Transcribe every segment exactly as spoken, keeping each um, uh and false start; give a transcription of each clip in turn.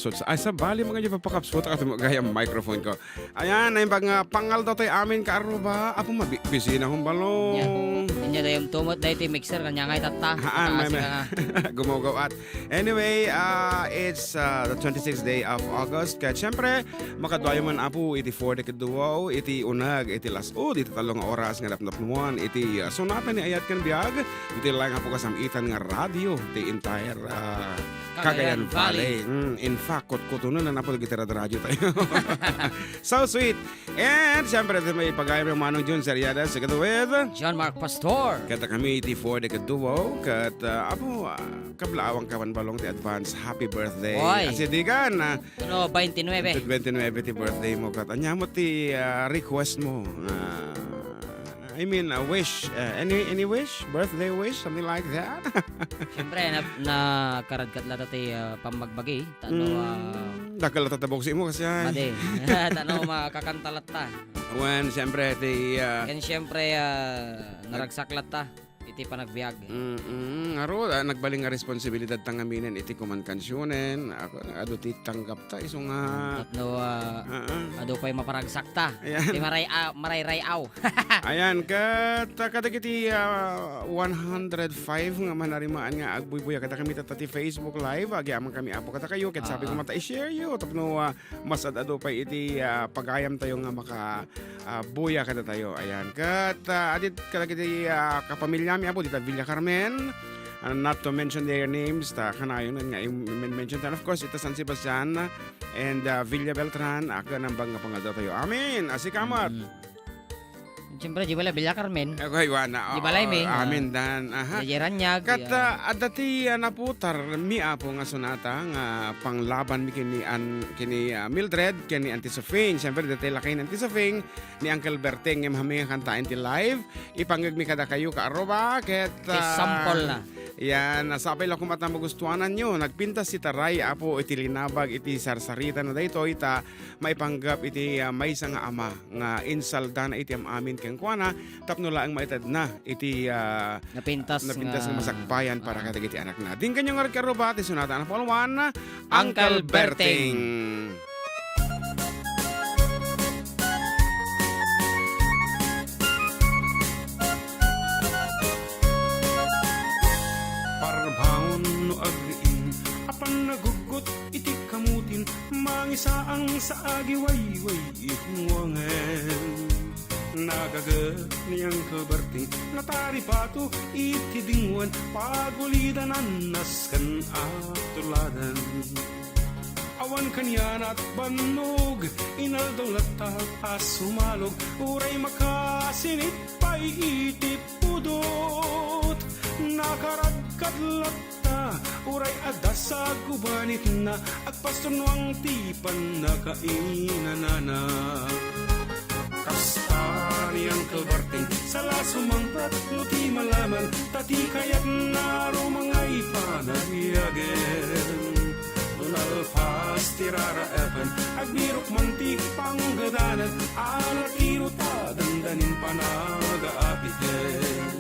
So, sa, ay, sabali, mga nyo, papakapsot ako itong gayam microphone ko. Ayan, ay, bang, ah, pangaldaw tayo amin, kaaruba. Apo, mabi-, busy na kong balong. Nya, nya, dayam tumot, dahil iti mixer, kanya nga itatta. Haan, may, Mataas may, ka nga. Gumagaw at. Anyway, ah, it's, ah, the twenty-sixth day of August. Kaya, syempre, makaduayo man, apo, iti four decade duo, iti unag, iti las-, o, iti tallo nga oras nga napnapnuan, iti, ah, sonata ni Ayat ken Biag, iti lang, apo, kasamitan nga radio, the entire, ah, Cagayan Cagayan Valley. Valley. Mm, in fact, kutkutunan na napod iti radyo tayo. So sweet. And, siyempre, ito may pagayam yung Manong Jun Seriada, together with John Mark Pastor. Kata kami iti four decade duo, kat, ah, apo, ah, kablaawang kaman balong ti advance happy birthday. Oy. Asidigan, ah, Ano, twenty-nine. Twenty-nine ti birthday mo, kat anya mo ti, ah, request mo? Ah, I mean, a wish. Ah, any, any wish? Birthday wish? Something like that? Siyempre, na, nakaradkat latta ti, ah, pammagbagi. Tano, ah, Mm, dakkel latta ta boksi mo kasi ay. Madi. Tano, makakanta latta. Wen, siyempre, ti, ah, Ken siyempre, ah, nag- naragsak latta iti panagbiag. Mm, aro, ah, nagbalin nga responsibilidad ta ngaminen iti kuman kansionen. Ako, adu ti tanggap ta, isu nga Tapno, ah, Ah, ah. adu pay maparagsak ta. Ayan. Ti maray-, ah, marayray-aw. Ayan, kat, ah, kadagiti, ah, one hundred five nga manarimaan nga agbuybuya kadakami tatta ti Facebook Live, agyamankami, apo, kadakayo, ket sabi ko Ah. mata, i-share yo, tapno, ah, mas ad-adu pay iti, ah, pagayam tayo nga maka, ah, buya kadatayo. Ayan. Kat, ah, adit kadagiti, ah, kapamilyami, apo, dita Villa Carmen, ah, not to mention their names, ta kanayon nga i-, men-, mention. And of course, ita San Sebastian, and, ah, Villa Beltran, a, ket nambag nga pangaldaw tayo. Amen. Asikamat. Mm. Siyempre, di bala Villa Carmen. Ako, iwana. Di balay Oo, mi, ah, amin dan. Aha. Di Ranyag, Kat, ah. ah, adda ti, ah, naputar mi, apo, nga sonata nga panglaban mi kini an-, kini, ah, Mildred, kini Auntie Sofing. Siyempre, dati lakay ni Auntie Sofing, ni Uncle Berting, nga mahaming kantaen ti live. Ipanggag mi kadakayo, kaaruba, ket, Ti ah, sample na. yan, ah, sapay la koma ta magustuanan yo. Nagpintas ti taray, apo, iti linabag, iti sarsarita na daytoy, ta maipanggap iti, ah, maysa nga ama nga insaldana iti am-amin kenkuana tapno laeng maitedna iti, ah, Napintas napintas nga nga masakbayan para Ah. kadagiti anakna. Dinggan yo ngarud, kaaruba, ti sonata a napalwan, Uncle Uncle Berting. Berting. Parbangon no agriing, apan naguggot iti kamutin, mangisaang sa agiwayway ihuwangen. Nagaget ni Uncle Berting, nataripato iti dingwen, pagulidanan nasken a tuladen. Awan kaniana ti bannog, inaldaw latta a sumalog, uray makasinit pay iti pudot. Nakaradkad latta, uray adda sa gubanitna, agpasturnuang ti pannakainanana. Kasta ni Uncle Berting, sala sumangpet no ti malaman, ta ti kayatna rumangay panagbiagen. No nalpas ti raraepen, agbirok man ti panggadanan, ala tiro ta dandanin panagaapiten.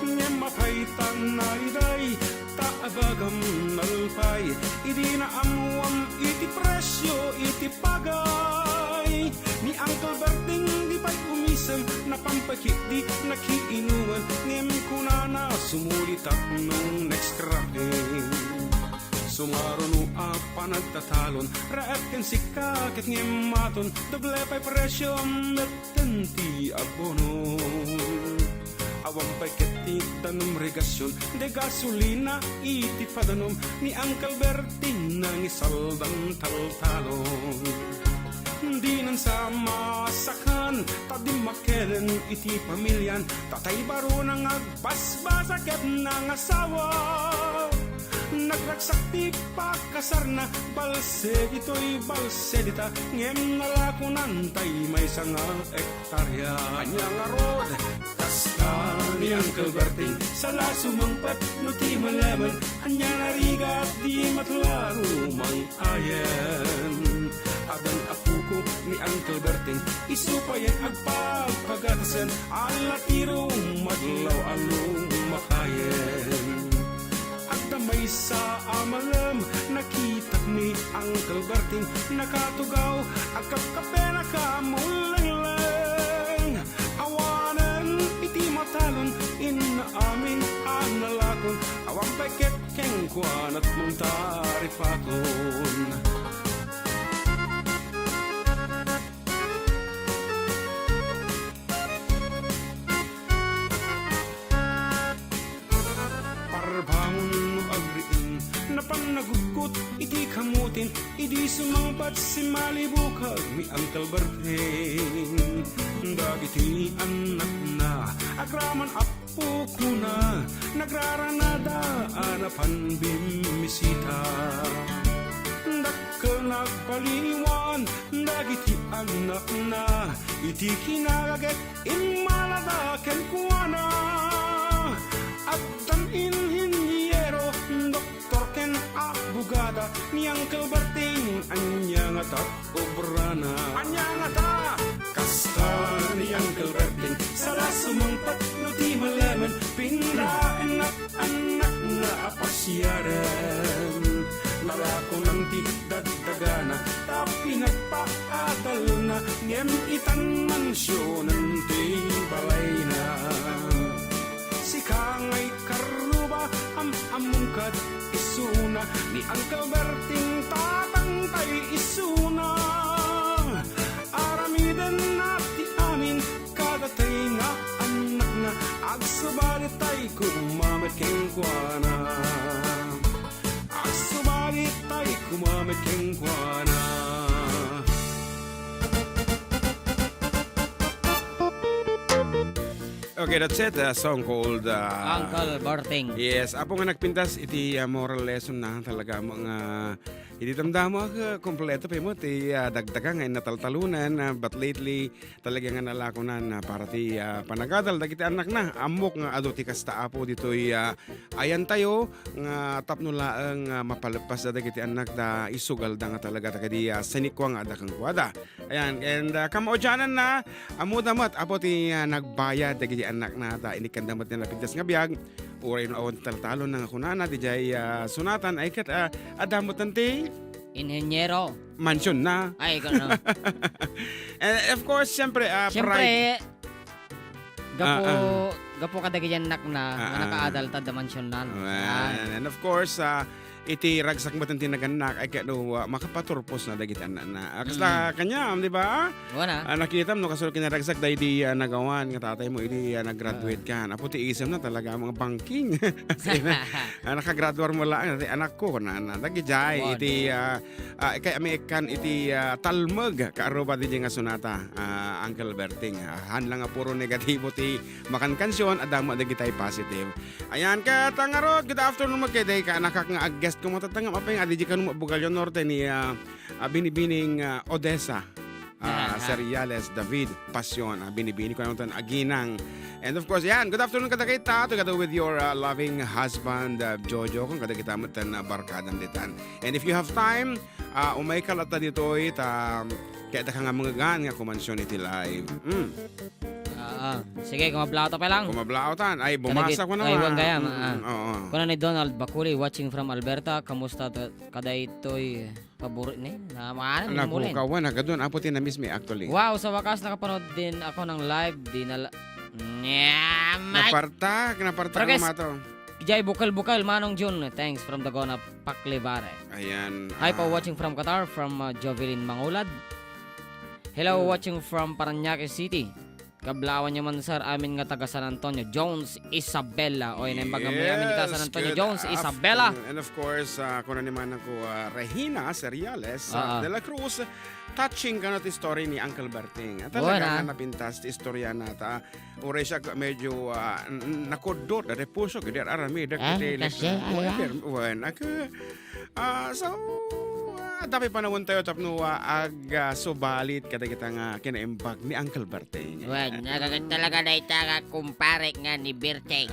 Ngem apay ta nariday, ta abagam nalpay, idi naammuam iti presio iti pagay. Ni Uncle Berting di pay umisem, napampakit di nakiinuman, ngem kunana sumuli tapno next cropping. Sumaruno a panagtatalon, raep ken sika ket ngem maton, doble pay presio met ten ti abono. Awan pay ket ti danum regasion, de gasolina iti padanum, ni Uncle Berting nangisaldan taltalon. Dinan sa masakan, ta dimmakelen iti pamilian, tatay barona nga agbasbasa ket nangasawa. Nagragsak ti pakasarna, balse ditoy, balse dita, ngem nalakonan tay maysa nga hektarya. Ania ngarud, kasta ni Uncle Berting, sala sumangpet no ti malaman, ania narigat di met la rumang-ayen. Adan a puko ni Uncle Berting, isu payen agpagpagatasen, ala tiro madlaw a lumakayen. Adda maysa a malem, nakitak ni Uncle Nakatugaw, agkapkape, nakamulengleng. Awanen iti matalon, inna amin a nalakon. Awan pay ket kenkuana tapno taripakon. Parbangon no agriing, napan nagugkot iti kamutin, idi sumangpet simmalibukag ni Uncle Berting. Dagiti annakna, agraman appo kuna, nagraranada a napan bimmisita. Dakkel nagpaliwan dagiti annakna, iti kinagaget immalada kenkuana. Addan inhiniero, doktor ken abogada ni Uncle Berting, ania ngata obrana? Ania ngata? Kasta ni Uncle Berting, sala sumangpet no ti malemen, pinraennak annakna a pasiaren. Nalakonan ti dagdagana, ta pinagpaadalna, ngem itan mansionen ti balayna. Sika ngay karruba, am-ammom kad isuna, ni Uncle Berting tatangtay isuna. Aramidenna ti amin, kadatay nga annakna, agsubalitay koma met kenkuana. Agsubalitay koma met kenkuana. Okay, that's it. A song called, uh, Uncle Berting. Yes, apo nga nagpintas iti, uh, moral lesson na talaga mo nga iti damdamo, uh, kompleto pa mo ti, uh, dagdaga nga nataltalunan, uh, but lately talaga nga nalakonan, uh, para ti, uh, panagadal dagiti annakna. Ammok nga adu ti kasta, apo, ditoy, uh, ayantayo nga tapno laeng, uh, mapaleppas da dagiti annak da isugal da nga talaga dagiti, uh, sinikua nga adda kenkuada. Ayan, and, ah, kamaudiananna, ammoda met, apo ti, ah, nagbayad dagiti annakna ta inikkanda met ti napintas nga biag, uray no awan ti taltalon nga kunana, diay, ah, sunatan, ay ket, ah, adda met ti Inhenyero. Mansion na. Ay, ikaw na. And of course, siyempre, ah, Siyempre, pride. Gapu, Ah, ah. gapu kadagiti annakna nga Ah, ah. nakaadal ta adda mansion na. Well, Yan. and of course, ah, iti ragsak met ti nagannak, ay kano, ah, makapaturpos na dagiti annakna. Ah, kasla Mm. kaniam, di ba? Wana. Ah, nakitam no kasano kinaragsak daydi, ah, nagawan nga tatay mo idi, ah, nag-graduate Ah. ka. Apo ti isem na talaga mga banking. Ah, nakagraduar mo lang, ti anak ko, na, na, dagijay, Wana. iti, ah, ah, kay ami ikkan iti, ah, talmeg, kaaruba di nga sunata, ah, Uncle Berting. Ah, han lang nga puro negatibo ti makankansion, adda met dagitay positive. Ayan, ket, ah, ngarud, good afternoon, magkayday ka, nakak nga ag-guest ko, matatangam, apay nga, adi di ka no, Bugallo Norte ni, ah, ah, Binibining, ah, Odessa. Ah, Ah, ah. Seriales, David, Passion, ah, Binibini ko naman tan Aginang. And of course, yan, good afternoon, kadakita, together with your, ah, loving husband, ah, Jojo, kung kadakita mo tan, ah, barkadam ditan. And if you have time, ah, umay ka latta ditoy, ta, kaya ta ka nga mangagan nga kumansyon iti live. Mm. Ah, ah. Sige, kung mablato pa lang. Kung mablaotan, ay, Kadagit-, bumasa ko ay, naman. Iwan kaya, Mm, ah. oo. Kuna ni Donald Bakuli, watching from Alberta, kamusta ta-, kadaytoy pabor-, ni? Na, maana, Naku, mulen. kawan, nagadun, apo ti na-miss mi, actually. Wow, sa wakas, nakapanood din ako ng live, di na la-, Nyamay! Napartak, napartak Pero ang guys, mato. Jai Bukal Bukal, Manong Jun, thanks from Dagona, Paklibare. Ayan, Hi po, ah. watching from Qatar, from, uh, Jovelyn Mangulad. Hello, Hmm. watching from Parañaque City. Kablawan nyo man, sir, amin nga taga San Antonio, Jones Isabela. Oy, naimbag nga may amin nga taga San Yes, Antonio, good Jones Isabela. afternoon. And of course, ah, kuna ni manang ko, ah, Regina Seriales, ah, Oo. de la Cruz, touching kano ti story ni Uncle Berting. Ah, talaga Buwan, ah. nga napintas ti istorya na ta. Uray siya medyo, ah, n-, n-, nakuddot, da puso, gidi aramidek, Ah, iti kasi, electric. Ay, ah. Wen, wen, ak-, ah, so, ah, adda pay panawen tayo tapno, ah, ag, ah, subalit kadagita nga kinaimbag ni Uncle Berting. Wen, nagagat talaga na ita nga kumparek nga ni Berting.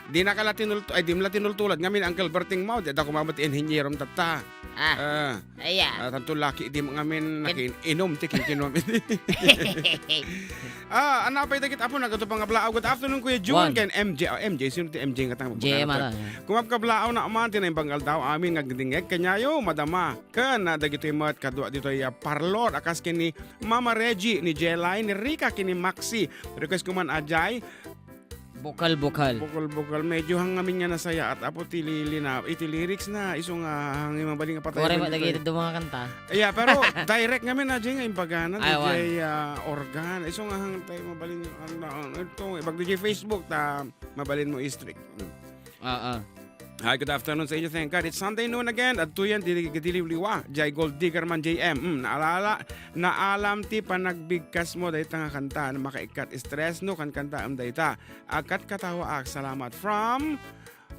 Di na ka la tinulto-, ay, di mo la tinultulad ngamin, Uncle Berting, mao, di da kumamati inhinyero tatta. Ah, Ah. aya. Ah, tanto laki di mo ngamin Ken- nakiinom ti kinkinom. Ah, anapay dagiti apo, nagadu pangablaaw. Good afternoon, Kuya Jun, ken M J. Ah, M J, sino ti M J nga tang J M ata. Kumapkablaaw na man ti naimbag nga aldaw amin nga agdingngeg kaniayo, madama. Ken, ah, dagitoy met kadua ditoy, ah, parlor, a kas ken ni Mama Reggie, ni Jelay, ni Rica, ken ni Maxi. Request ko man, Ajay. Bukal-bukal. Bukal-bukal. Medyo hang ngamin nga nasayaat, apo, ti lili na, iti lyrics na, isu nga hang mabalin nga patay. Kore, dagiti duma nga kanta. Yeah, pero direct ngamin, Ajay, nga imbagana, Ay, awan. D J, ah, organ. Isu nga hang tayo mabalin, ano, ano, ito, ibag D J Facebook, ta, mabalin mo i-streak. Mm. Ah, ah. Hi, good afternoon sa inyo. Thank God. It's Sunday noon again. Adtoyen, dili, dili liwa. Jay Gold Digger man, J M. Mm, naalala, naalam ti panagbigkas mo, dayta nga kanta, ano, makaikkat stress, no, kan kanta, am, dayta. Agkatkatawaak. Salamat. From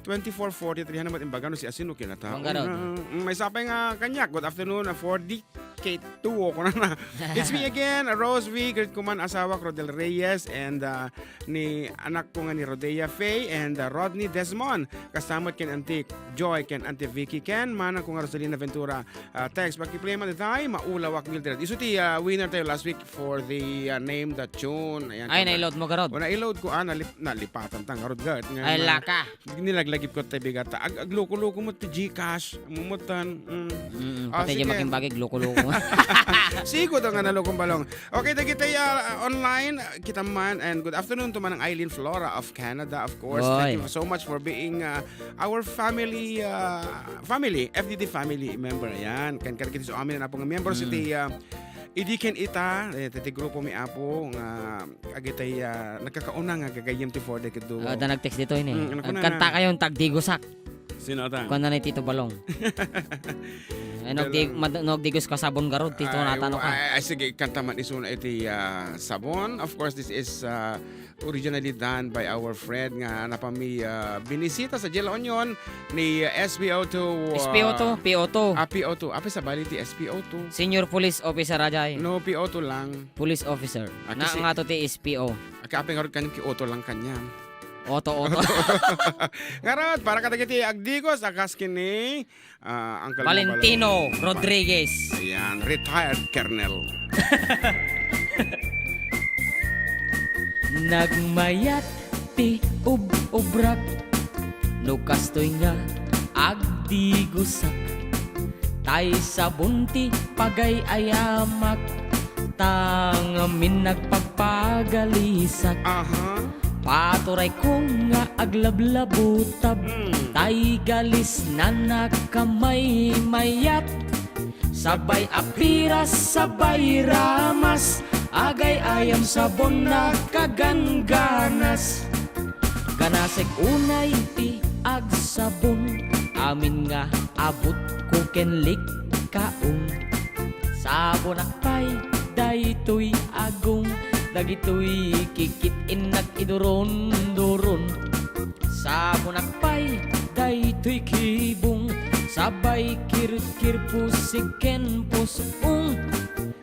twenty-four forty-three, ano, mat imbaga, no, si Asino kinata. Manggarod. Mm, may sapay nga kanyak. Good afternoon, ah, for the K two, o, kunana. It's me again, Rose V. Greet ko man asawak, Rodel Reyes, and, ah, ni anak ko nga ni Rodea Faye and, ah, Rodney Desmond. Kasamot ken Auntie Joy ken Auntie Vicky ken manang ko nga Rosalina Ventura. Ah, text, paki-play man itay, maulawak Mildred. Isu ti, ah, winner tayo last week for the, ah, name the tune. Ayan, Ay, kanta. Naiload mo, garod? O, naiload ko, ah, nalip-, nalipatan tang garod, garod. Nga Ay, na-, laka. Nilaglagip ko tayo bigat. Ag-, agluko-luko mo ti Gcash. Mumutan. Mm. Mm, Ah, pati sige. Di makimbagig, luko-luko. Sigo daw nga nalukong balong. Okay, dagiti, ah, online, ah, kita man, and good afternoon to Manang Eileen Flora of Canada, of course. Thank Boy. you so much for being, ah, our family, ah, family, F D D family member. Ayan, kan karagiti so amin na po nga member, Mm. siti, ah, idi ken ita, eh, ti grupo mi apo, nga agitay, ah, nagkakauna nga gagayyem ti four day kid duo. Ah, da nag-text dito ini. Mm, ano ko na Kanta na? Kayo, tagdigusak. Sino ata? Kuwan na ni Tito Balong. Ay, no, Balong. Di-, mad-, no, digos ka sabon garod, Tito, Ay, natano ka. Ay, ay, sige, kanta man isuna iti, ah, sabon. Of course, this is, ah, originally done by our friend nga napami, ah, binisita sa Jella Union ni S P O two, ah, S P O two, P O two. Ah, P O two. Apay sabali ti S P O two? Senior Police Officer, Ajay. No, P O two lang. Police Officer. Ah, Na, kasi nga to ti S P O. Ah, kaapay nga rod kanyang ki-auto lang kanya. Oto, oto. Ngarud, para kadagiti agdigos, a kas ken ni, ah, Uncle Valentino Mabalo. Rodriguez. Ayan, retired colonel. Nagmayat ti ub-ubrak, no kastoy nga agdigosak. Tay sabon ti pagay-ayamak, ta ngamin nagpagpagalisak. Aha. Paturayko nga aglablabutab, Mm. tay galis na nakamaymayat. Sabay apiras, sabay ramas, agay-ayam sabon nakagangganas. Ganasek unay ti agsabon, amin nga abutko ken likkaon. Sabonak pay daytoy agong, dagitoy kikit-innak iduron-duron. Sabonak pay daytoy kibong, sabay kirkir pusig ken pus-ong.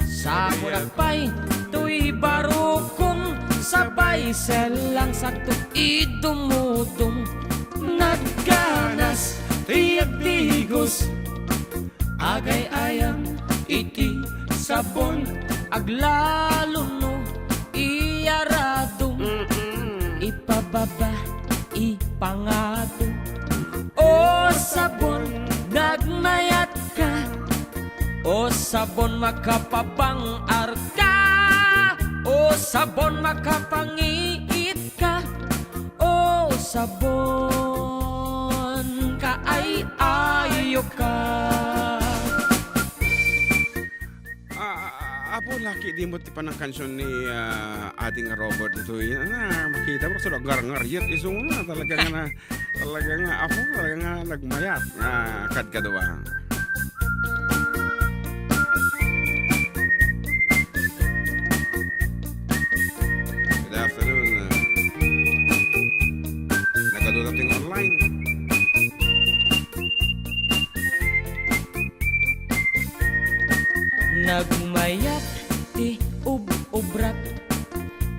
Sabonak pay toy barukong, sabay sellang sakto idumudong. Nagganas ti agdigos, agay-ayam iti sabon, aglalo no iyaradong. Mm-mm. Ipababa, ipangato. O sabon, nagmayatka. O sabon, makapapangarka. O sabon, makapangiitka. O sabon, kaay-ayoka. Ah, ah, ah, Apo, laki di mo ti panangkansion ni, ah, Ading Robert ditoy. Yan na, makita mo, kasi nagngariat isu na, talaga nga na, talaga nga, Apo, talaga nga nagmayat nga kadkadua. Good afternoon, ah. Nagadu-, dating online. Nagmayat ti ub-ubrak,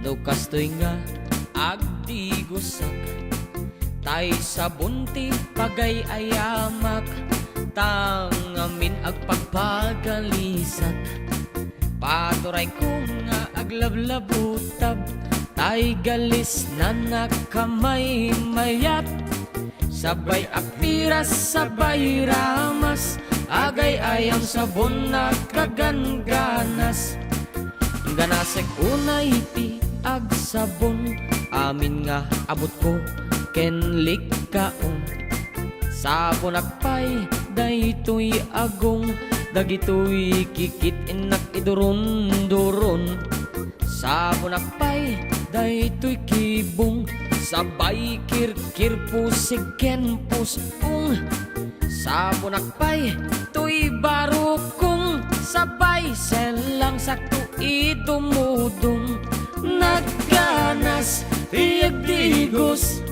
no kastoy nga agdigosak. Tay sabon ti pagay-ayamak, ta ngamin agpagpagalisak. Paturayko nga aglablabutab, tay galisna nakamaymayat. Sabay apiras, sabay ramas, agay-ayam sabon nakagangganas. Ganasek unay ti agsabon, amin nga abutko ken likkaon. Sabonak pay daytoy agong, dagitoy kikit-innak iduron-duron. Sabonak pay daytoy kibong, sabay kirkir pusig ken pus-ong. Sabonak pay toy barukong, sabay sellang sakto idumudong. Nagganas ti agdigos,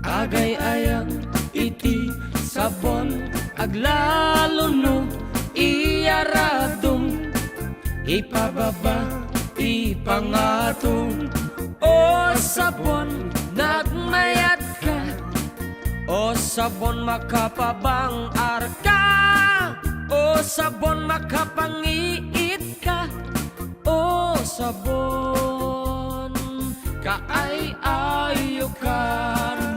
agay-ayam iti sabon, aglalo no iyaradom. Ipababa, ipangato. O sabon, nagmayatka. O sabon, makapabang-arka. O sabon, makapangiitka. O sabon, kaay-ayoka.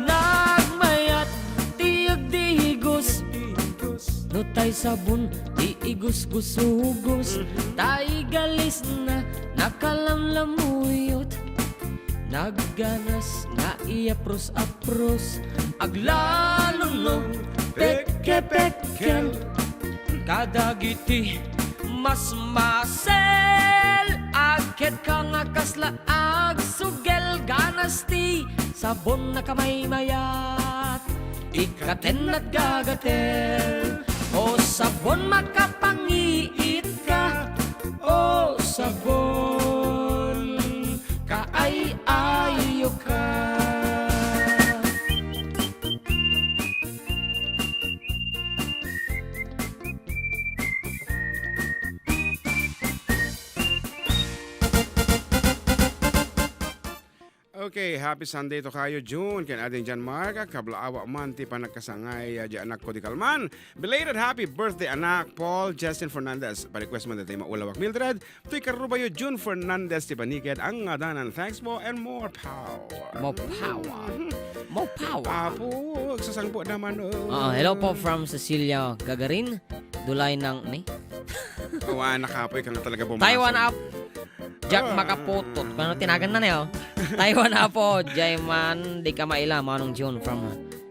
Nagmayat ti agdigos. No tay sabon, ti igusgusugos, tay galisna, nakalamlamuyot. Nagganas nga iyapros-apros, aglalo no pekke-pekkel. Kadagiti masmasel, agketka nga kasla agsugel, ganas ti sabon nakamaymayat. Ikkaten nagagatel, o sabon, makapangiitka. O sabon, kaay-ayoka. Okay, happy Sunday to kayo, June, ken ading John Mark, kablaawa man ti panagkasangay, ah, di anakko di kalman. Belated happy birthday, anak, Paul Justin Fernandez. Pa-request man dati maulawak Mildred, toy karubayo June Fernandez ti banikid ang ngadanan. Thanks po and more power. More power. Mhm. More power. Apo, agsasangpo naman, oh. Ah, hello po from Cecilia Gagarin. Dulay ng, ni? Awan, nakapoy ka nga talaga bumasag. Taiwan up. Jack Ah. Makaputot. Kung ano tinagan na niya, oh. Taiwan Apo, Jayman, di ka maila, Manong June from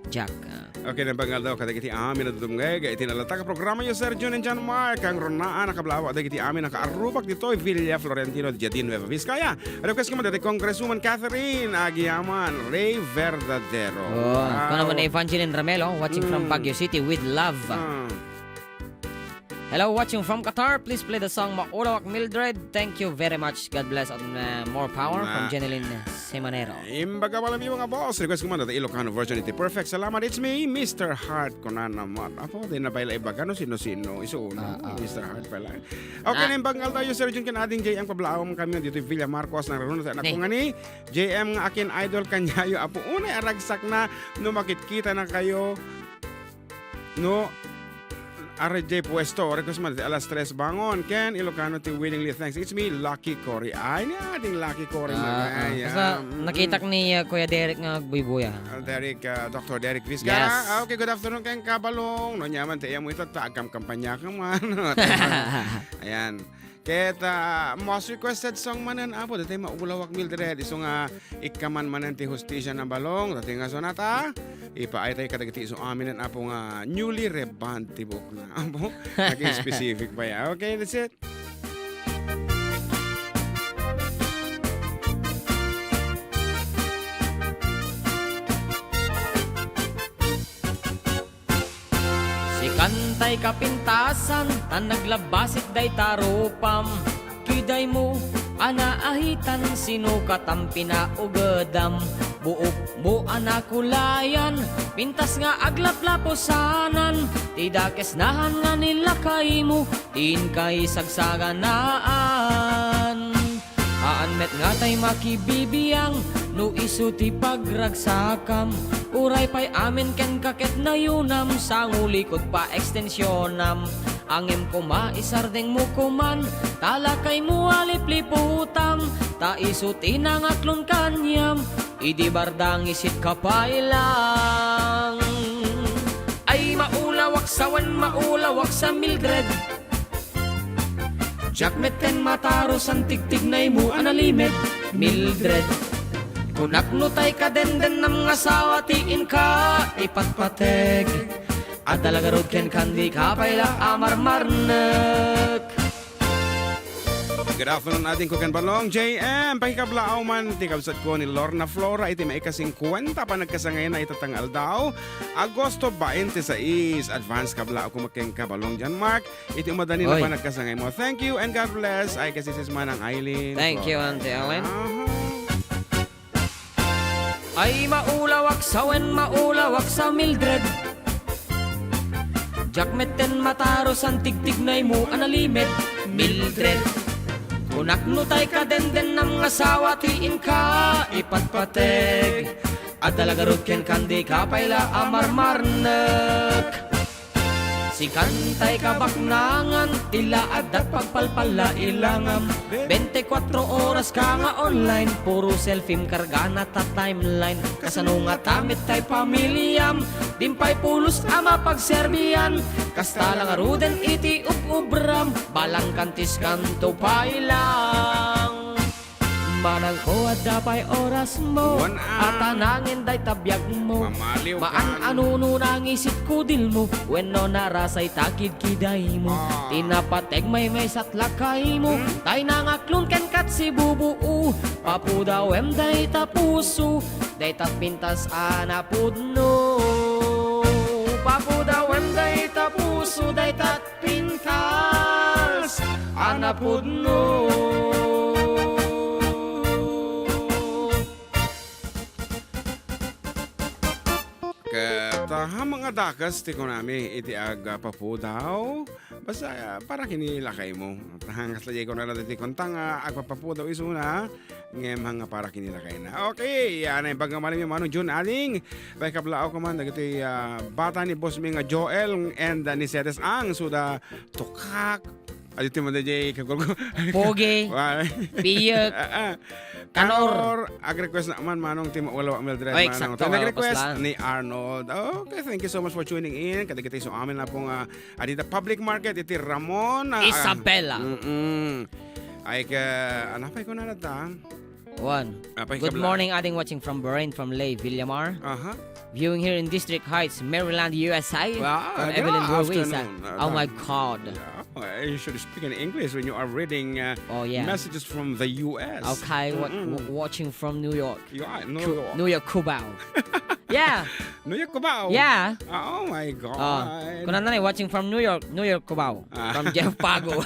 Jack. Ah. Okay, nang bangal daw, kadagiti amin a dumdumngeg, iti nalatak a programa yo, Sir June and John Mark, ang runaan, nakablaawa, dagiti amin, nakaarrubak ditoy, Villa Florentino, Jadin, Nueva Vizcaya. Request ko man dati, Congresswoman Catherine Agiaman, Ray Verdadero. Oh, Wow. Kung naman ni Evangeline Ramelo, watching from Mm. Baguio City with love. Ah. Hello, watching from Qatar. Please play the song Maulawak Mildred. Thank you very much. God bless and, uh, more power from Na. Jeneline Semanero. Imbaga pala, mga boss. Request ko man dati Ilocano version iti Perfect. Salamat, it's me, Mister Heart. Kunana man. Apo, di na pala ibaga, no, sino-sino. Isu uno, Ah, ah. Mister Heart pala. Okay, Ah. Naimbag nga aldaw, Sir Jun, ken ading J M, kablaaw kami dito, Villa Marcos, nang raruna, sa anak Ni. ko nga ni J M nga akin idol kanyayo. Apo, unay aragsakna, no, makitkita na kayo. No, R J Puesto, request man, alas tres bangon. Ken Ilocano ti willingly thanks. It's me, Lucky Cory. Ay, ni ading Lucky Cory, Ah, man. ah. Ay, Basta ah, mm, nakitak mm. ni, uh, Kuya Derek nga agbuybuya. Ah, Derek, ah, Doctor Derek Vizca. Yes. Ah, okay, good afternoon, ken kabalong. No, nyaman, ti iyam mo ito, ta agkamkampanya ka man. Ayan. Ket, ah, most requested song manen, Apo, dati Maulawak Mildred, isu nga ikkaman manen ti hustisya na balong, dati nga sonata, ipaaytay kadagiti isu aminen, Apo, nga newly rebond ti buok na, Apo, naging specific pa ya. Okay, that's it. Sikan tay kapintasan, tan naglabasit dayta rupam. Kidaymo a naahitan, sinukatam, pinaugedam. Buokmo a nakulayan, pintas nga aglaplapusanan. Ti dakes nahan nga nilakaymo, ti inkay sagsaganaan. Haan met nga tay makibibiang no isu ti pagragsakam. Uray pay amin kenka ket nayunam, sangulikot pa ekstensionam. Ngem koma, isardengmo koman, ta lakaymo a lipliputam, ta isu ti nangaklon kaniam, idi bardang isit ka pay lang. Ay, maulawak sa wen, maulawak sa Mildred. Diak metten matarus a tigtignaymo a nalimed, Mildred. Kunak no tay kadendennam nga asawa ti inka ipatpateg. Adda la garud kenka, dika pay la a marmarnek. Good afternoon, adingko ken Balong. J M, pakikablaaw man ti kabsatko ni Lorna Flora iti maikasingkuenta a panagkasangayna ita nga aldaw, Agosto twenty-six. Advance kablaaw koma kenka, Balong John Mark, iti umadani a panagkasangaymo. Thank you and God bless. Ay, kasi sis Manang Eileen. Thank you, Auntie Ellen. Aha. Ay, maulawak sa wen, maulawak sa Mildred. Diak metten matarus a tigtignaymo a nalimed, Mildred. Kunak no tay kadendennam nga asawa ti inka ipatpateg. Adda la garud kenka, dika pay la a marmarnek. Sikan tay kabaknangan, ti la adda pagpalpalla ilangam. Bente kuatro oras ka nga online, puro selfiem kargana ta timeline. Kasano ngata met tay pamiliam, din pay pulos a mapagserbian. Kasta la ngaruden iti ub-ubram, balang kantiskanto pay lang. Manangko, adda pay orasmo, wan a. Atanangen dayta biagmo. Mamaliw ka. Maan a nuno nangisit kudilmo, wenno narasay ta kidkidaymo. Ah. Ti napateg maymaysat lakaymo, hmm? Tay nangaklon kenka ti bubuu. Papudawem dayta puso, dayta pintas a napudno. Papudawem dayta puso, dayta pintas a napudno. Ket, ah, ammom nga dakes ti kunami iti agpapudaw. Basta, ah, para ken ni lakaymo. Kasla diay kunana ti kunta nga agpapapudaw isuna. Ngem nga para ken ni lakayna. Okay, ah, naimbag nga malam ni Manong Jun Aling. Pakikablaaw koma dagiti, ah, bata ni boss mi nga Joel and, ah, ni Cedes Ang. Suda, tukak. Adu ti manda jay kagulgo. Pogi. Wa-, piyek. Ah, ah. Kanor. Kanor. Ag-request na man, Manong, ti Maulawak Mildred, oy, Manong. Eksakto, ti nag-request ni Arnold. Okay, thank you so much for tuning in. Kadagiti so amin na pong, ah, adita public market, iti Ramon, ah, Isabela. Mm-mm. Ay, ka, ano pa ikuna na ta? One. Ah, pa-, good morning, ading watching from Bahrain, from Lay Villamar. Aha. Viewing here in District Heights, Maryland, U S A. Wow, from Evelyn Ruiz. Afternoon. Ah, oh my God. Yeah. Uh, you should speak in English when you are reading, uh, oh, yeah, messages from the U S. Okay, wa-, mm-mm, wa-, watching from New York. Yeah, New York. New York, Cubao. Yeah. New York, Cubao. Yeah. Ah, oh my God. Oh, kuna na ni, watching from New York, New York, Cubao. Ah. From Jeff Pago.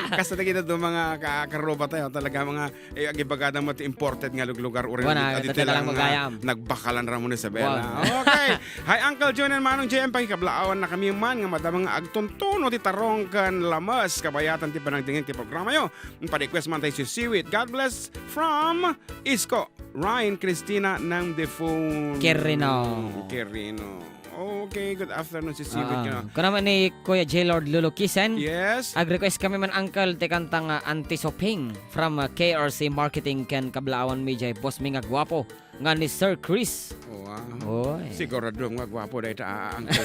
Kasta na kita do mga ka-, karuba tayo, talaga mga Eh, agibagada mo ti imported nga luglugar, uri wana, adi ita ti lang, ah, nagbakalan Ramon Isabela. Wow. Okay. Hi, Uncle Jun and Manong J M, pakikablaawan na kami man nga madama nga agtuntuno ti tarong ken lames, kabayatan ti panagdingig ti programa yo. Padi-request man tayo si Siwit. God bless from Isko, Ryan, Christina, ng Defon. Quirino. Quirino. Okay, good afternoon, si Siwit. Ah, kano? Kuna man ni Kuya J Lord Lulukisen. Yes. Ag-request kami man, Uncle, ti kanta nga Anti Soping from, uh, K R C Marketing ken kablaawan mi jay boss mi nga guapo nga ni Sir Chris. Wow. Oy. Sigurado nga guapo dayta, ah, Uncle.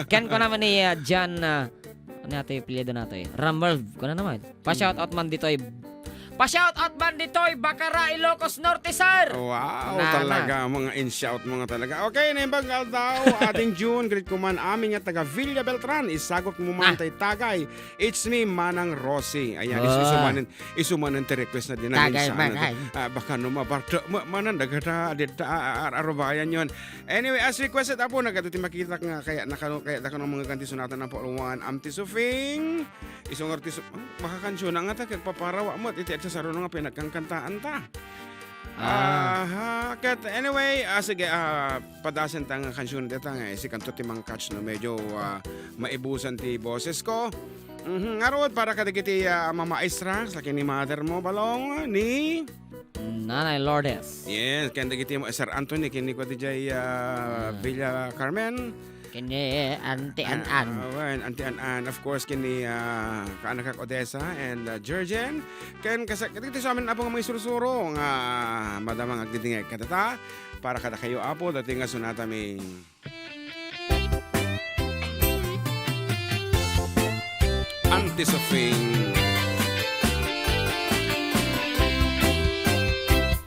Ken kuna man ni, uh, Jan, uh, ano atoy apelyido natoy? Ramerv. Kuna naman. Pa-shout out man ditoy. Pa-shout out man ditoy, Bacara, Ilocos Norte, sir. Wow, talaga, mga in-shout, mga talaga. Okay, naimbag nga aldaw, ating June, greet ko man amin nga taga Villa Beltran, isagot mo man tay tagay. It's me, Manang Rosie. Ayan, is-, isu manen, isu manen ti request na di nangin sana. Ah, baka no mabarto, ma-, manan dagata, dita, ah, ah, arubayan yon. Anyway, as requested, apo, nagado ti makita nga kaya nakano, kaya dakano mga ganti sunatan ng Pauluan, Amti Sufing, Isong artist, ah, makakansyon na nga ta, kagpaparawa mo, iti, iti saruno nga pinagkangkantaan ta. Ah. Aha, ket anyway, ah, sige, ah, padasen ta nga kansyon deta nga, eh, si kanto ti mang catch no, medyo, ah, maibusan ti boses ko. Mhm, ngarud, para kadagiti, ah, mamaestra, sa kini mother mo, Balong, ni Nanay Lourdes. Yes, ken dagiti mo, Sir Anthony, kini ko di jay, ah, Villa Carmen. Ken ni Auntie An-an. Ah, wen, Auntie An-an. Of course, ken ni, ah, kaanakak Odessa and, ah, Jurgen. Ken kas-, kadagiti amin, Apo, nga mangisursuro nga madama nga agdidingeg kadata. Para kadakayo, Apo, daytoy nga sunatami. Auntie Sofing.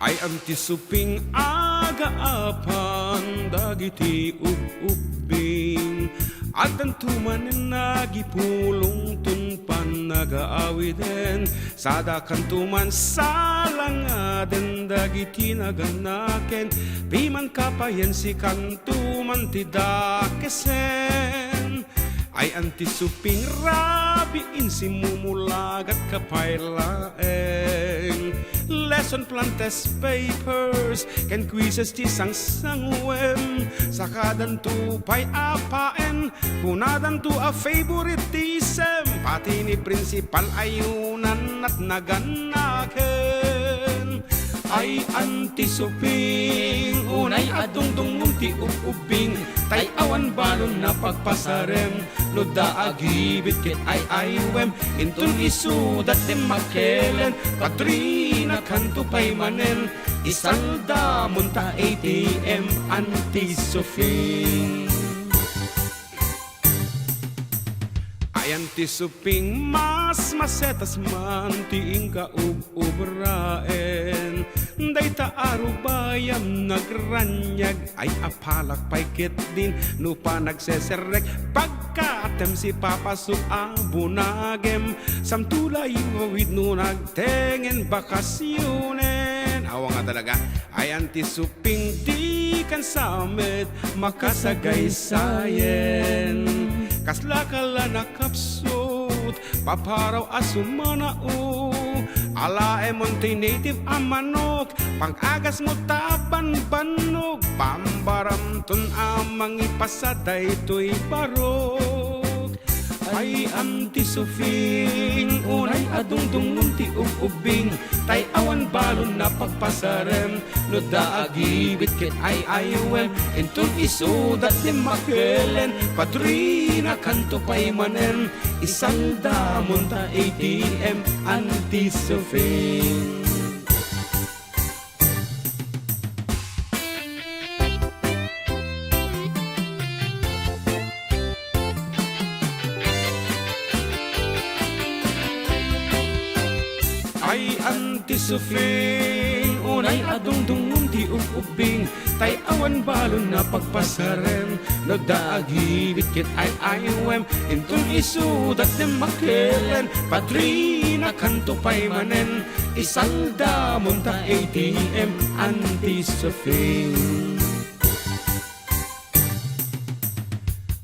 Ay, Auntie Sofing, agaapan dagiti ub-ubbing. Addanto manen nagipulongton pannagaawiden. Sadakanto man salangaden dagiti naganaken. Pimanka payen sikanto man ti dakesen. Ay, Auntie Sofing, rabiin, simumulagatka pay laeng. Lesson plan, test papers, ken quizzes ti sangsanguem. Sakadanto pay a paen, kunadanto a favoritism. Pati ni principal ayunan at naganaken. Ay, Auntie Sofing, unay a dungdungngom ti ub-ubbing, tay awan balon a pagpasarem. No adda agibit ket ay-aywem, inton isuda ti makelen, padrinakanto pay manen, isaldamonta A T M, Auntie Sofing. Ay, Auntie Sofing, mas masetas man ti inka ub-ubraen. Dayta a rubayam nagraniag, ay, apalak pay ketdin no panagseserrek. Pagkatem, sipapaso a bunagem, samto la iwawid no nagtengen bakasionen. Awa nga talaga. Ay, Auntie Sofing, dikan sa met makasagaysayen. Kaslaka la nakapsut, paparaw a sumanao. Alaemon ti native a manok, pang-agasmo ta banbannog, pambaramton a mangipasa daytoy barok. Ay, Auntie Sofing, unay a dungdungngom ti ub-ubbing, tay awan balon a pagpasarem. No adda agibit ket ay-aywem, inton isuda ti makelen, padrinakanto pay manen, isaldamonta A T M, Auntie Sofing. Ay, Auntie Sofing, unay a dungdungngom ti ub-ubbing, tay awan balon a pagpasarem. No adda agibit ket ay-aywem, inton isuda ti makelen, padrinakanto pay manen, isaldamonta A T M, Auntie Sofing.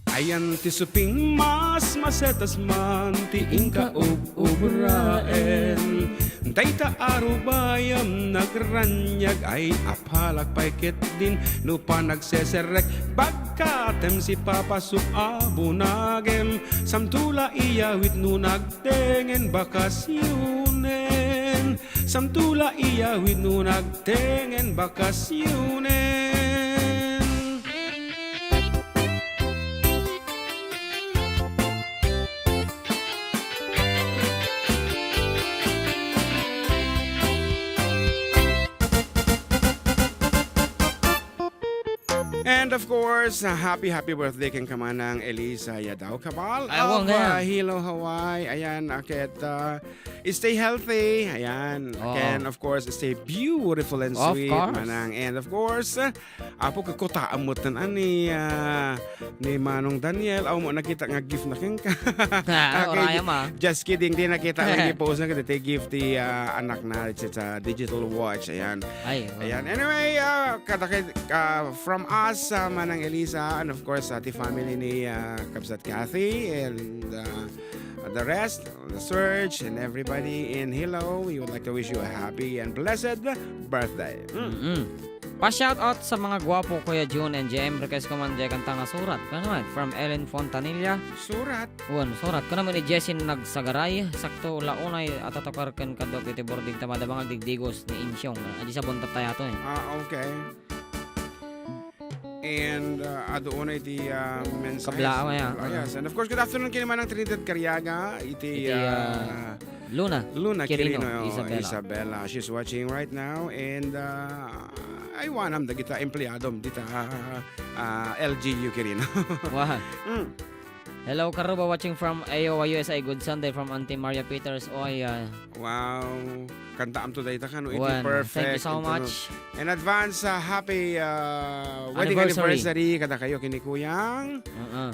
Ay, Auntie Sofing, mas masetas man ti inka ub-ubraen. Dayta a rubayam nagraniag, ay, apalak pay ketdin no panagseserrek. Bagkatem, sipapaso a bunagem, samto la iyawid no nagtengen bakasionen. Samto la iyawid no nagtengen bakasionen. And of course, uh, happy, happy birthday ken ka, Manang Elisa Yadaw Cabal of, uh, Hilo, Hawaii. Ayan, uh, ket, uh, stay healthy. Ayan. Oo. Ken, of course, stay beautiful and sweet, Manang. And of course, uh, apo, kakutaam mo tan ani, uh, ni Manong Daniel. Aw mo nakita nga gift na kenka. Ah, okay, just kidding. Di nakita nga gift na, kadi gift ti, uh, anak na. It's, it's a digital watch. Ayan. Ay, oo. Ayan. Anyway, uh, kadakit, uh, from us, uh, Manang Elisa, and of course, uh, the family ni, uh, Kabsat Kathy and, uh, the rest, the Surge, and everybody in Hilo, we would like to wish you a happy and blessed birthday. Mm. Mm-mm. Pa-shoutout sa mga gwapo, Kuya Jun and J M. Request ko man, jay kanta nga Surat. Kano man? From Ellen Fontanilla. Surat. Wen, Surat. Kano man ni Jessie Nagsagaray. Sakto, launay, atatukar ken kadok iti bording tamada mga digdigos ni Insyong. Adi sa buntat tayato, eh. Ah, okay. And, uh, adu unay iti, uh, mensahe. Kablaaw, yeah. Kablaaw, yes. And of course, good afternoon ken ni Manang Trinidad Cariaga, iti, iti, uh, uh, Luna, Luna Quirino, Quirino, oh, Isabela. Isabela. She's watching right now. And, uh, ay, wanam, dagita empleadom, dita, uh, L G U Quirino. Wow. Mm. Hello, Karuba, watching from Iowa, U S A. Good Sunday from Auntie Maria Peters. Oy, ah. Wow. Kantaam to dayta kano, iti perfect. Thank you so much. In advance, ah, happy, ah, wedding anniversary kadakayo ken ni Kuyang,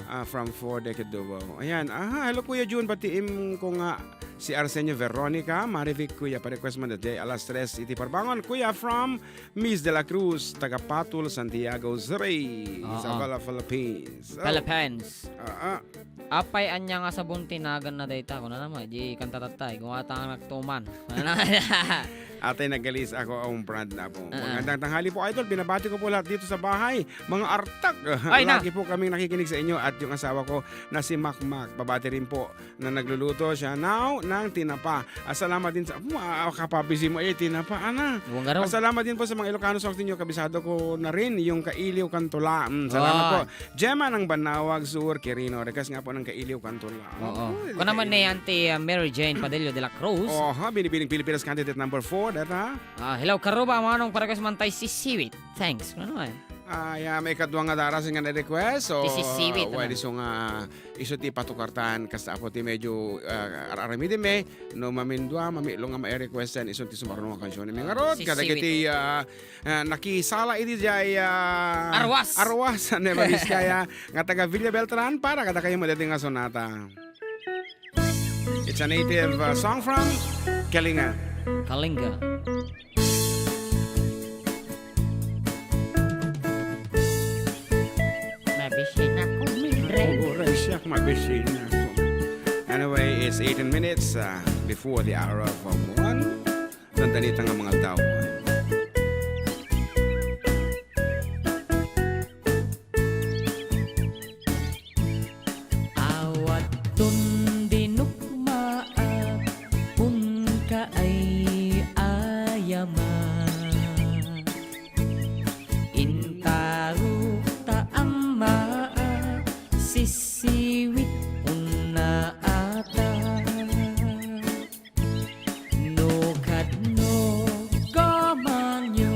ah, from Four Decade Duo. Ayan. Aha, hello, Kuya Jun. Batiim ko nga si Arsenio Veronica, Marivic, Kuya, pa-request man daydiay alas tres iti parbangon. Kuya, from Miss De La Cruz, taga Patul, Santiago City, Isabela, Philippines. Oh. Philippines. Ah, ah. Apay ania nga sabon ti naganna dayta? Kunana met, di kanta tatta, eh. Kung ata nga nagtuman. Atay, naggalis ako, ang brand na po. Ah, ah. Magandang tanghali po, Idol. Binabati ko po lahat dito sa bahay. Mga artak. Ay, na. Lagi po kaming nakikinig sa inyo at yung asawa ko na si Makmak. Babati rin po na nagluluto siya now ng tinapa. Ah, salamat din sa, ah, kapabisi mo, eh, tinapa, ana. Buwan garo. Ah, salamat din po sa mga Ilocano songs ninyo. Kabisado ko na rin yung Kailiw Kantula. Mm, salamat po. Gemma ng Banawag Sur, Quirino. Request nga po ng Kailiw Kantula. Oo. Uy, kuna man ni Auntie, uh, Mary Jane Padillo de la Cruz. Oha, Binibining Pilipinas candidate number four, data. Ah, hello, Karuba, manong pa-request man tay Sisiwit. Thanks. Ano naman? Ah, ya, may kadua nga darasin nga na-request. So, ti sisiwit, uh, ano? Isu nga, isu ti patukartan, kasta apo ti medyo, uh, ar-aramidem, eh. No, mamindua, mamilo nga ma-request yan, isu ti sumarno nga kansiyon. May ngarod, sisiwit. Kadagiti, uh, uh, nakisala iti jay, uh, arwas. Arwas, Nueva Vizcaya, nga taga Villa Beltran, para kadakayo madati nga sonata. It's a native, uh, song from Kalinga. Kalinga. Mabisin ako, Mildred. Oo, Raisyak, mabisin ako. Anyway, it's eighteen minutes, uh, before the hour of, um, one. Nandanita nga mga tao. Awaton dinukmaak, punka ay ayama. Intaruk ta ammaak, sisiwit unna ata. No kadno gamanyo,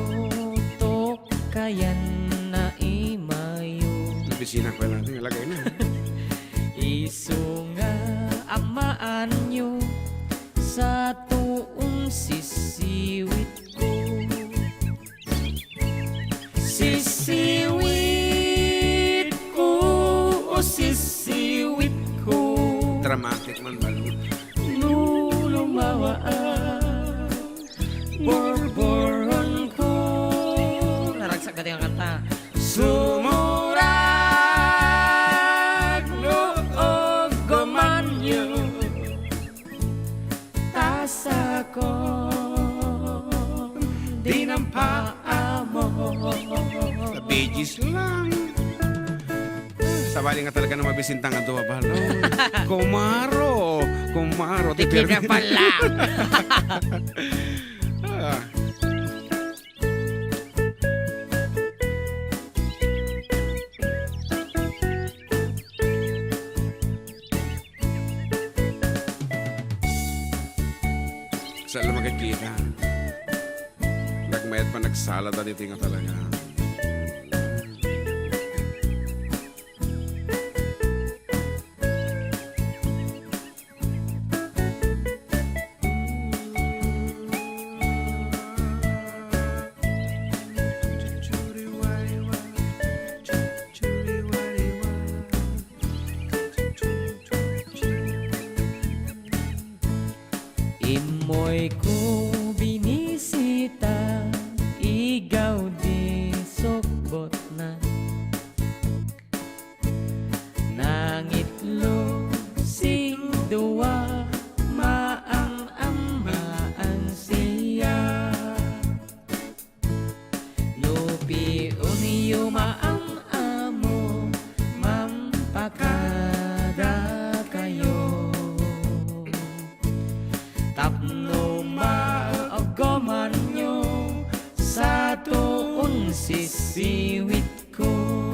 tokkayan na imayo. Nabisinak pa lang, lagay na. Isu nga ammaanyo, sa tuong sisiwit ko. Sisiwit ko, o sisiwit ko. Dramatic man, Balud. No lumawaak, borboron ko. Naragsak ka, di ka kanta. Sumurag no aggamanyo. Tasakon, di nampaamo. Sa Bee Gees lang. Sabali nga talaga na mabisinta nga dua, balo. Kumaro, kumaro, ti Pirmi. Kinapalang. Ah. Saan lang makikita? Nagmayat pa, nagsala dati nga talaga. Immoy ko binisita, igaw di sukbotna. Nangitlo sing dua, maam-ammaan siya. No piunyo maam-amo, mampakadakayo. Tapno maagamanyo, sa tuon sisiwit ko.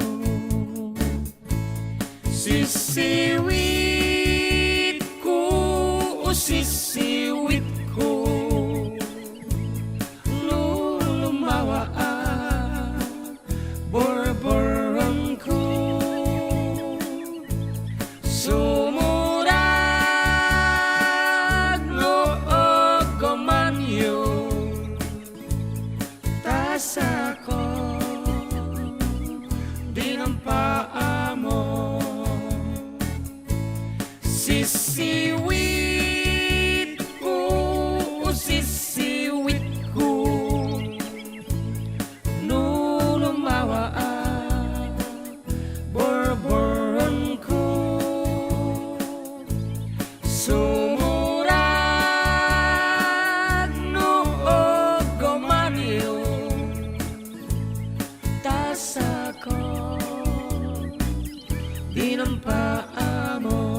Sisiwitko, o sisiwitko, no lumawaak, borboronko. Sumuragno, o gumanyo, ta sako, di nampaamo. Sisiwitko, sisiwitko, no lumawaak, borboronko. Sumuragno, o gumanyo, ta sako, di nampaamo.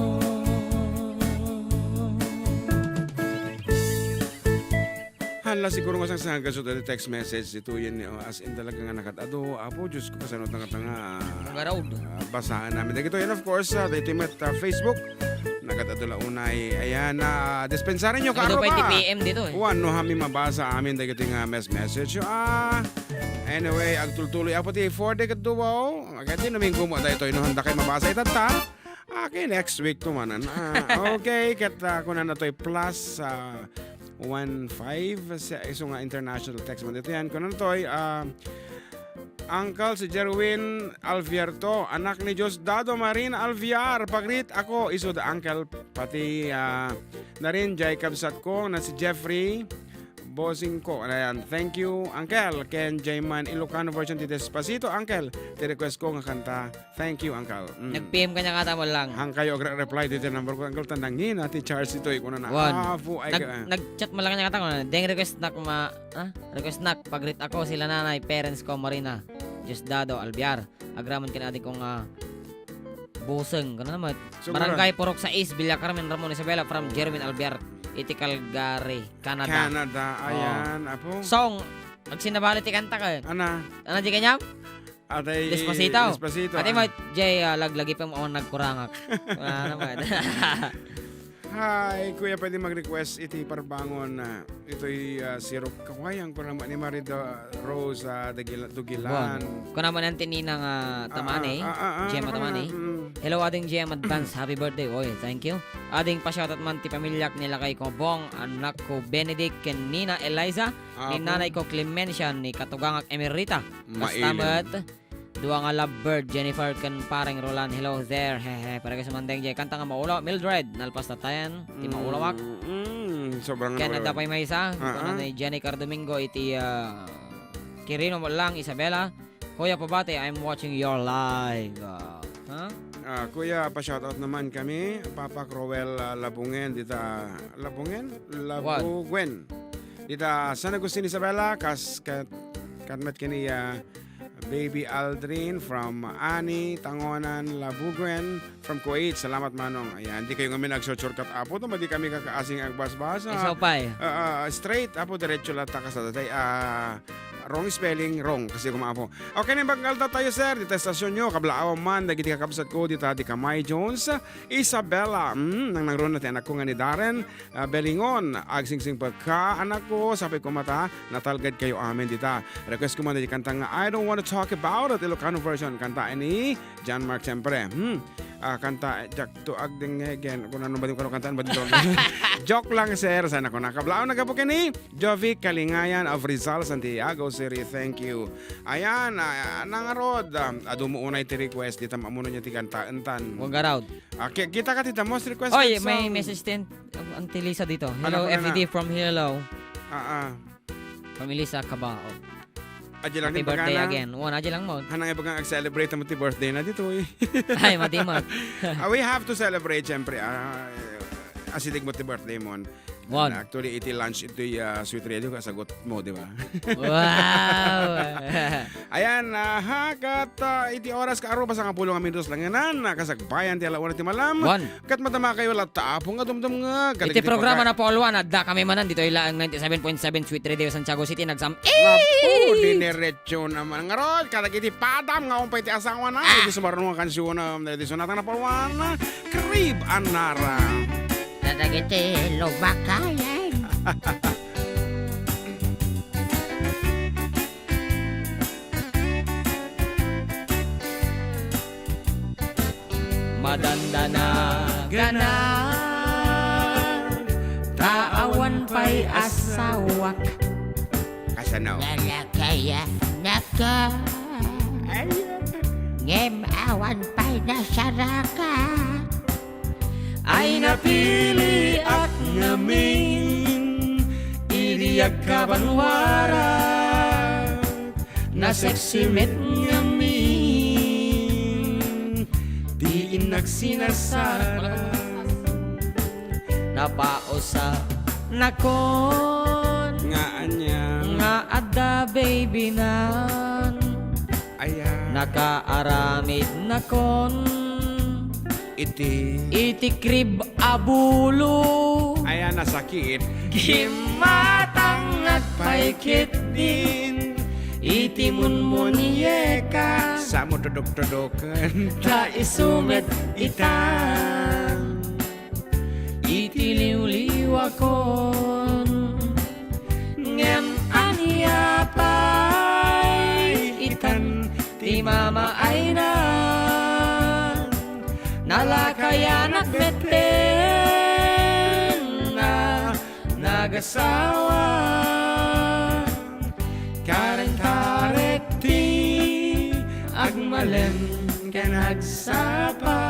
Hala, siguro nga sang-, sang-, kaso dati text message ditoyen, oh, as in talaga nga nakat-adu. Apo, Diyos ko, kasano tanga-tanga, ah, Pagaraw. Ah, basaan namin dagito. And of course, ah, dito met, ah, Facebook. Nakat-adu la unay. Ayan, ah, dispensaren nyo, Ano karo ba? P M dito, eh. Wan, no, hami mabasa amin dagito nga mes-, message. Ah, anyway, agtultuloy, apo, ti four day ket duwa, oh. Agad din, namin gumo daytoy, no, handa kay mabasa itatta. Okay, next week to manen. Ah, okay, ket, ah, kunana toy plus, ah, one five, sa isu nga international text man dito yan. Kunana toy, ah, Uncle si Jerwin Alviar to, anak ni Diosdado Marina Alviar, pag-greet ako, isu da Uncle, pati, ah, na rin, jay kabsat ko, na si Jeffrey, bossing ko. Ayan, thank you, Uncle, ken jay man Ilocano version ti Despacito, Uncle, ti request ko nga kanta. Thank you, Uncle. Mm. Nag-P M kaniak ngata man lang. Hangkayo agre-reply ditoy number ko, Uncle, ta nangina ti charge ditoy, kunana. Wan. Ah, fu-, ay, Nag-, ka- nag-chat man lang kaniak ngata, kunana, "Deng request nak ma-, ah, request nak, pag-greet ako, sila nanay, parents ko, Marina, Diosdado, Alviar. Agraman ken ading ko nga bossing." Kunana met. So, Barangay Purok sais, Villa Carmen, Ramon Isabela, from Jerwin Alviar, iti Calgary, Canada. Canada, Oh. ayan, apo. Song, agsinnabali ti kanta ka. Ana? Ana, di kaniam? Atay Despacito. Despacito, Ati ah. Mo, jay, ah, laglagipem awan nagkurangak. Wala naman. Hi, Kuya, pwede mag-request iti parbangon, ah, itoy, ah, sirok kawayan ko naman ni Marida Rose, ah, Dagila-, Dugilan. Bon. Kuna man ti Ninang, ah, Ah, Tamani, ah, ah, ah, Gemma ano ka na? Tamani. Mm. Hello, ading Gemma, advance happy birthday. Oy, thank you. Ading pa-shoutout man ti pamilyak ni lakay ko, Bong, anak ko, Benedict, ken Nina Eliza, ni Apo. Nanay ko, Clemencia, ni katugangak, Emerita. Kasta Mailin. Met, dua nga lovebird, Jennifer ken Pareng Roland. Hello there. Hehe. Para kay sumandeng jay kanta nga Maulo. Mildred, nalpas ta tayan ti Mm, Maulawak. mm, sobrang Ken nawala. Adda pay maysa, Ah, kunana ah. ni Jenny Cardomingo iti, ah, Quirino mo lang, Isabela. Kuya Pabati, I'm watching your live. Ah, ha? Ah, Kuya, pa-shoutout naman kami. Papa Crowell, ah, Labungen, dita, Labungen? Wan. Labuguen. Dita San Agustin, Isabela, kas-, kat-, katmet kini, ah, Baby Aldrin from Ani, Tangonan, Labuguen, from Kuwait. Salamat, Manong. Ayan, di kayo ngamin nag-short-shortcut, Apo. Ito, madi kami kakaasing agbasbasa. Isaw pay. Ah, ah, straight, Apo, diretso latta ka sa tatay. Ah, wrong spelling, wrong. Kasi kuma, Apo. Okay, nang banggal tayo, sir. Dita estasyon nyo, kablaawan man, dagiti kakabsat ko, dita di Kamay Jones, Isabela. Mm, nang nangruna ti anak ko nga ni Darren. Ah, Belingon, agsingsingpet ka, anakko, sapay ko mata, natalged kayo amin dita. Request ko man di kanta nga I Don't Wanna Talk About It, Ilocano version, kanta ni John Mark, siyempre. Hmm. Ah, kanta, jak to agdeng again. Kung ano ba yung kantaan ba dito? Joke lang, sir. Sana ko nakablaon na kapo kini. Jovic Kalingayan of Rizal, Santiago City. Thank you. Ayan, ah, nangarod. Ah, adu mo unay ti request. Dita mamuno niya ti kanta. Entan. Wag around. Ah, ki-, kita ka ti the most requested Oy, may song. Message din. Ang, ang Tilisa dito. Ano Hello, ko na F D na? From Hello. Ah, ah. From Elisa Cabao. Adi lang Happy din birthday pagana. Again. Wan, adi lang mo. Hanang ibagang ag-celebrate mo ti birthday na dito eh. Ay, madi mo. Ah, we have to celebrate, syempre. Ah, asidig mo ti birthday mo. Wan. Actually, iti lunch itoy, ah, Sweet Radio, kasagot mo, di ba? Wow! Ayan, aha, ket, ah, iti oras ka aruba, sangapulo nga minutos lang yanan, nakasakbayan ti ala una ti malam. Wan. Ket madama kayo latta, Apo nga dumdum nga. Iti programa na Paul Juan, adda kami manan, ditoy laeng ninety-seven point seven Sweet Radio Santiago City, nagsam-, Apo, diniretso naman. Ngarud, kadagiti padam nga umpay ti asawa na, iti sumarno nga kansyona, iti sunatang na Paul Juan, Crib Anara. Kadagiti lumakayan. Madandanagan, ta awan pay asawak. Kasano? Lalakayanaka. Ay. Ngem awan pay nasaraka. Ay napiliak ngamin, idi agkabanwara. Nasexy met ngamin ti innak sinasara. Napausa nakon nga ania? Nga adda baby nan. Aya. Nakaaramid nakon iti, iti crib a bulo. Aya nasakit. Gimmatang agpaykit din iti munmunyeka. Samo tudok-tudoken. Ta isu met itan iti liwliwakon. Ngem ania pay itan ti mamaaynan? Nalakayanak metten nga nagasawa. Kareng tarek ti agmalem ken agsapa.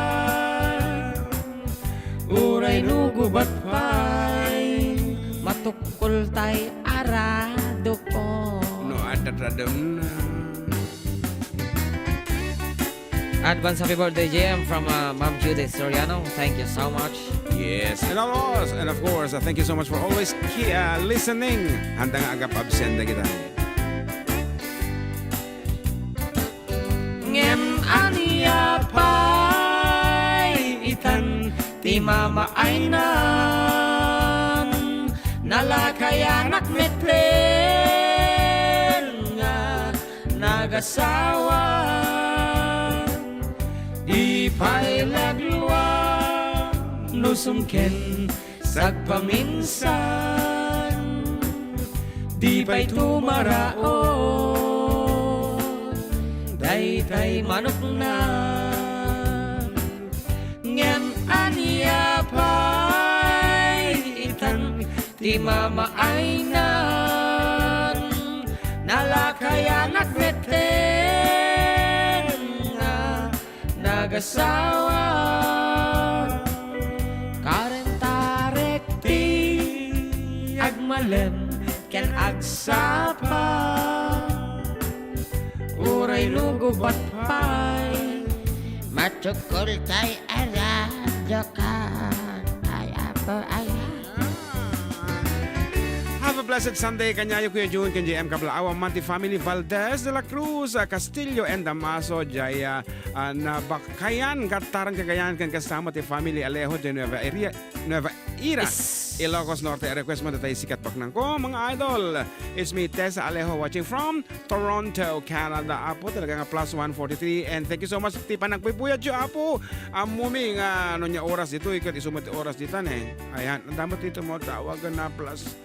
Uray no gubat pay, matukkoltay aradokon. No adda tademna. Advance happy birthday, J M, from, uh, Ma'am Judith Soriano. Thank you so much. Yes, and of course, and of course, uh, thank you so much for always ki-, uh, listening. Handa nga agap-absent na kita. Ngem ania pay itan ti mamaaynan? Nalakayanak metten nga nagasawa. Di pay laglua no sumken sagpaminsan, di pay tumaraon daytay manokna. Ngem ania pay itan ti mamaaynan? Nalakayanak metten nga nagasawa. Kareng tarek ti agmalem ken agsapa. Uray no gubat pay, matukkoltay aradokon. Ay, Apo, ay. Have a blessed Sunday kaniayo, Kuya Jun, ken J M Kablaaw, man ti family Valdez de la Cruz, ah, Castillo and Damaso, jay, ah, ah, Nabakayan, Gattaran, Cagayan, ken kasta met ti family Alejo de Nueva Eria, Nueva Ira, Ilocos Norte. Request mo tayo sikat baknang ko, mga idol. It's me, Tessa Alejo, watching from Toronto, Canada. Apo, talaga nga plus one forty-three. And thank you so much ti panagpuypuyat yo, Apo. Ammom nga no ania oras ditoy, ket isu met ti oras ditan, eh. Ayan, ang damo dito mo, tawagan na plus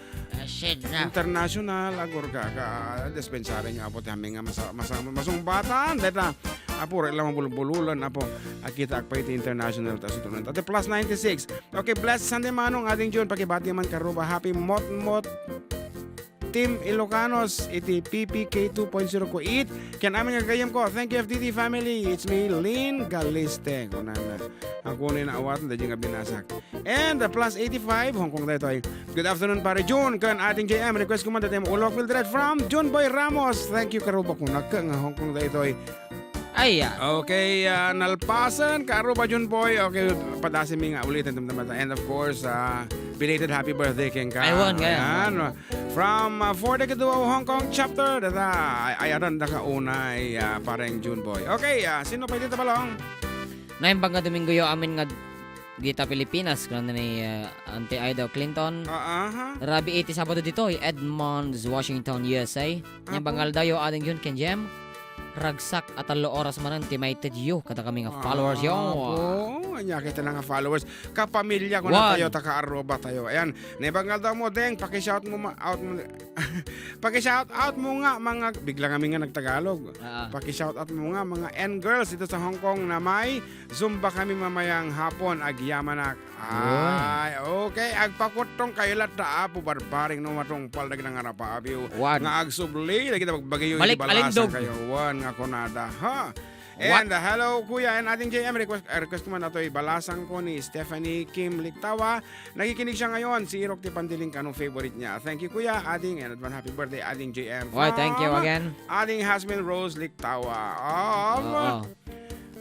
Asid na. International, agor ka, ka, dispensary nga, Apo, ti amin nga masa-, masa-, masungbatan. Deta, Apo, rek lang mabulbululan, Apo. Akita ak pa iti international, ta sutunan. Ate plus ninety-six. Okay, blessed Sunday, Manong, ading Jun, pakibati man karuba. Happy Motmot Team Ilocanos iti P P K two point zero ko it. Ken amin nga gagayyem ko. Thank you, F D T family. It's me, Lynn Galiste. Kunana. Ang kuno inaawatan, da nga binasak. And the plus eighty-five, Hong Kong daytoy. Good afternoon, Pare Jun. Ken Ading J M, request ko man daytoy, Ulok Mildred from Jun Boy Ramos. Thank you, karuba ko. Nakka nga Hong Kong daytoy. Ay, ah. Okay, ah, nalpasen, Kaaruba Jun Boy. Okay, padasimi nga ulit ang damdamata. And of course, ah, belated happy birthday kenka. Ay, wan, kaya. Ayan. From, ah, for the Kaduaw Hong Kong chapter, data, ay, ayadan da ka unay, ah, pareng Jun Boy. Okay, ah, sino pa iti tabalong? Naimbag nga Domingo yo amin nga Gita Pilipinas, kuna ni, ah, Auntie Ida Clinton. Ah, aha. Rabii iti Sabado ditoy, Edmonds, Washington, U S A. Nya Apo. Bangal dayo, ading Jun ken Jem. Ragsak a tallo oras manen ti maited yo, kadakami nga followers yo. Apo, anya kita na nga followers. Kapamilya ko na Wan. Tayo, taka Aruba tayo. Ayan, naimbag nga daw mo, Deng, paki-shout mo ma-, out mo. Paki-shout out mo nga mga, bigla kami nga nagtagalog. Ah. Paki-shout out mo nga mga N girls dito sa Hong Kong na may Zumba kami mamayang hapon, agyamanak. Ay, okay. Agpakuttong kayo latta, Apo Barbaring, no matungpal dagiti nga rapabiw. Wan. Nga agsubli, dagiti bagbagiyo, Balik, iti balasan alindog. Kayo. Wan, nga kunada, ha? What? And, uh, hello, Kuya and Ading J M. Request, uh, request ko man atoy, balasan ko ni Stephanie Kim Liktawa. Nakikinig siya ngayon. Si Irok ti Pandiling kano favorite niya. Thank you, Kuya, Ading, and advance happy birthday, Ading J M. Why, thank you From again. Ading Hasmin Rose Liktawa. Oh, Oo.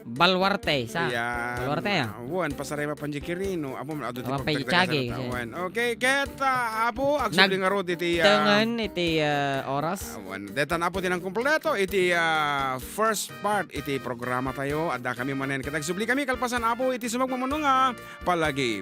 Baluarte, sa? Yan. Baluarte, ah. Wan, pasarema panji Kirino. Apo, adu ti Awan, pagtagtagan paichagi, sa siya. Tawan. Okay, ket, ah, Apo, agsubli nga rod iti, ah, Nagtengen iti, ah, oras. Awan. Detan, Apo, tinang kompleto iti, ah, first part iti programa tayo. Adda kami manen. Ket agsubli kami, kalpasan, Apo, iti sumagmamano nga palagi.